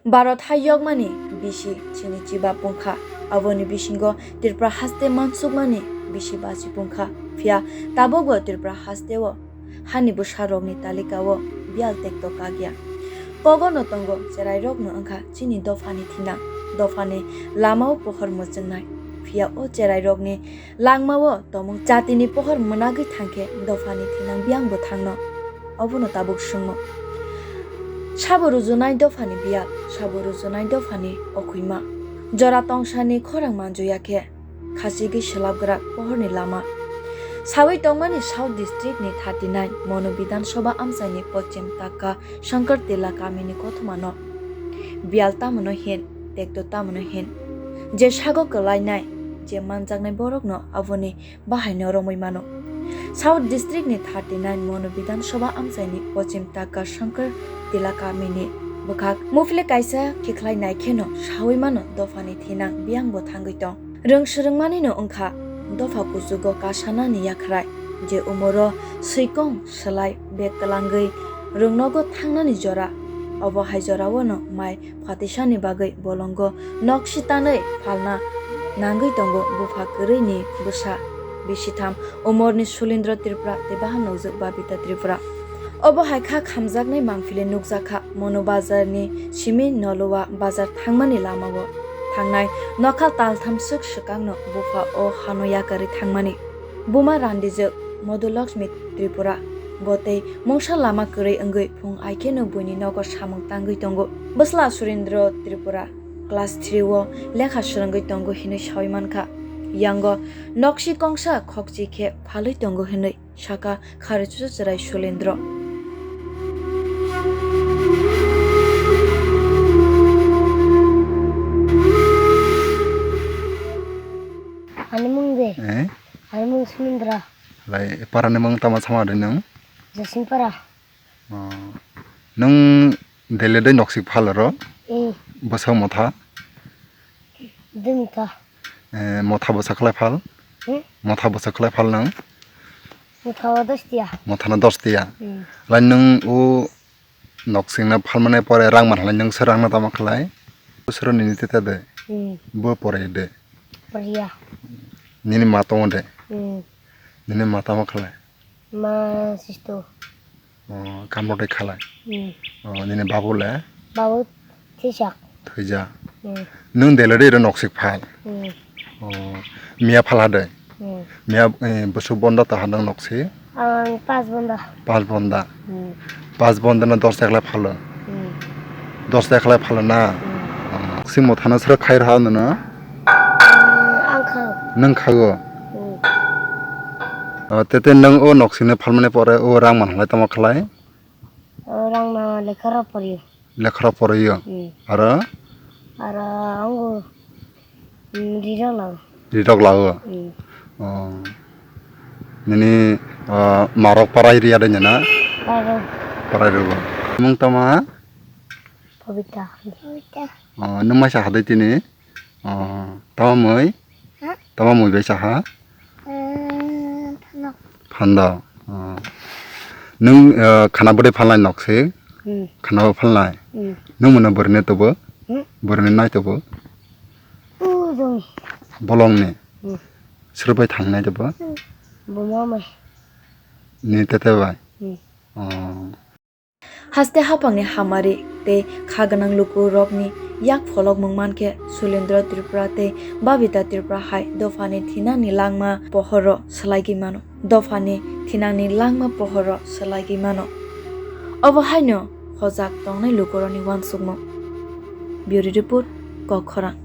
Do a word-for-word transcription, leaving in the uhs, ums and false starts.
Bharat hai yokmani bisi chini chiba pungkha. Aboni bisingo Tripura haste mansukmani bisi basi pungkha. Phiya tabukbo Tripura hasteo hani bwsarokni talikao biyal tekto kakya. Kogono tongo cherairokno wngkha chini dophani thinang, dophani lamao pohor mwchwngnai. Phiya o cherairokni langmao tomung chatini pohor mwnagwi thangkhe dophani thinang biyangbo thangno? Obono tabuk swngmung. Sabo rujunai dophani biyal, sabo rujunai dophani okhuima. Jora tongsani khorang manjuyakhe, khachigwi swlapgwrak pohorni lama. Sawi tongmani South District ni thirty nine Monu Bidhan Sabha amchaini Pochim Taka Shankar Tila kamini kothomano biyal tamono hin, tekto tamono hin. Je sago kwlainai, je manjaknai borokno aboni bahaino romwi mano. South District ni thirty nine Monu Bidhan Sabha amchaini Pochim Taka Shankar Tila kamini bwkhak muphile kaisa khikhlai naikheno sawi mano dophani thinang biyangbo thangwi tong. Rwng swrwngmanino wngkha dopha kuchugo kasanani yakhrai, je umoro swikong swlai bek twlangwi rwngnogo thangnani jora. Obo hai joraono mai phatisani bagwi bolongo nok sitanwi phalna nangwi tongo bupha kwrwini bwsa bisitham umorni Sulindra Tripura tei bahan nokjwk Babita Tripura. Obo hai kha khamjaknai mangpili nukjakha Monu Bazarni simi Nolua Bazar thangmani lamao thangnai nokhal taltham swk swkangno bupha o hano yakarwi thangmani. Buma randijwk Madhulakshmi Tripura. Bo tei mungsa lama kwrwi wngwi phung aikheno buini nogo samung tangwi tongo. Bwsla Surendra Tripura class three o lekha swrwngwi tongo hinwi sawi mankha. Yango noksi kongsa khokchi khe phalwi tongo hinwi sakha kharichusa chwrai Sulendra. Ani mung de? Eh? Ani mung Sulendra. Lai, parani mung tama sama de nung? Jasingpara. Oh. Nung dele de noksik phalaro? Eh. Bwsa motha? Dui motha. Eh, motha bwsa khlai phal? Hmm? Motha bwsa khlai phal nung? Motha o dos tiya. Motha no dos tiya. Hmm. Lai nung o noksing na phalmani pore rang manhalai nung se rang no tama khlai? Bwswro nini tete de? Hmm. Bo pore de? Poriya. Nini ma tongo de? Hmm. Nini ma tama khlai? Ma sisto. Oh, kamro de khalai? Hmm. Oh, nini babu le? Babu thwijak. Thwijak. Hmm. Nung dele de ro noksik phal? Hmm. Oh, miya phala de? Hmm. Miya, eh, bwswk bonda ta hanang noksi? Ang pas bonda. Pas bonda. Hmm. Pas bonda na dos ekla phalo. Hmm. Dos ekla phalo na. Hmm. Oh, noksi mothano sero khair ha nana? Hmm, ang khao. Nung khago? Hmm. Oh, tete nung o noksi ne phalmani pore o rang manhalai tamo khlai? O rang no lekha rok poriyo. Lekha rok poriyo. Hmm. Aro? Aro ango, mm, rirok lago. Rirok lago? Hmm. Oh. Nini, ah, marok parai riya de nana? Parai. Parai rogo. Mung tama? Pobita. Pobita. Oh, nung maisa hadai tini? Oh, tama mui? Ha? Tama mui bai saha? Eh, phano. Phanda. Oh. Nung, eh, khana bwdai phalnai noksi? Hmm. Khana bo phalnai? Hmm. Nung mano bwrwini tobo? Hmm? Bwrwini nai tobo? U dong. Bolongni? Hmm. Sir bai thangnai tobo? Hmm. Buma mai. Ni tete bai? Hmm. Oh. Haste haphangni hamari tei kha gwnang lukurokni yak pholokmung mankhe Sulendra Tripura tei Babita Tripura hai dophani thinangni langma pohoro swlaigwi mano. Dophani thinangni langma pohoro swlaigwi mano. Obo haino hojak tongnai lukurokni uansukmung. Bureau Report, Kokkhorang.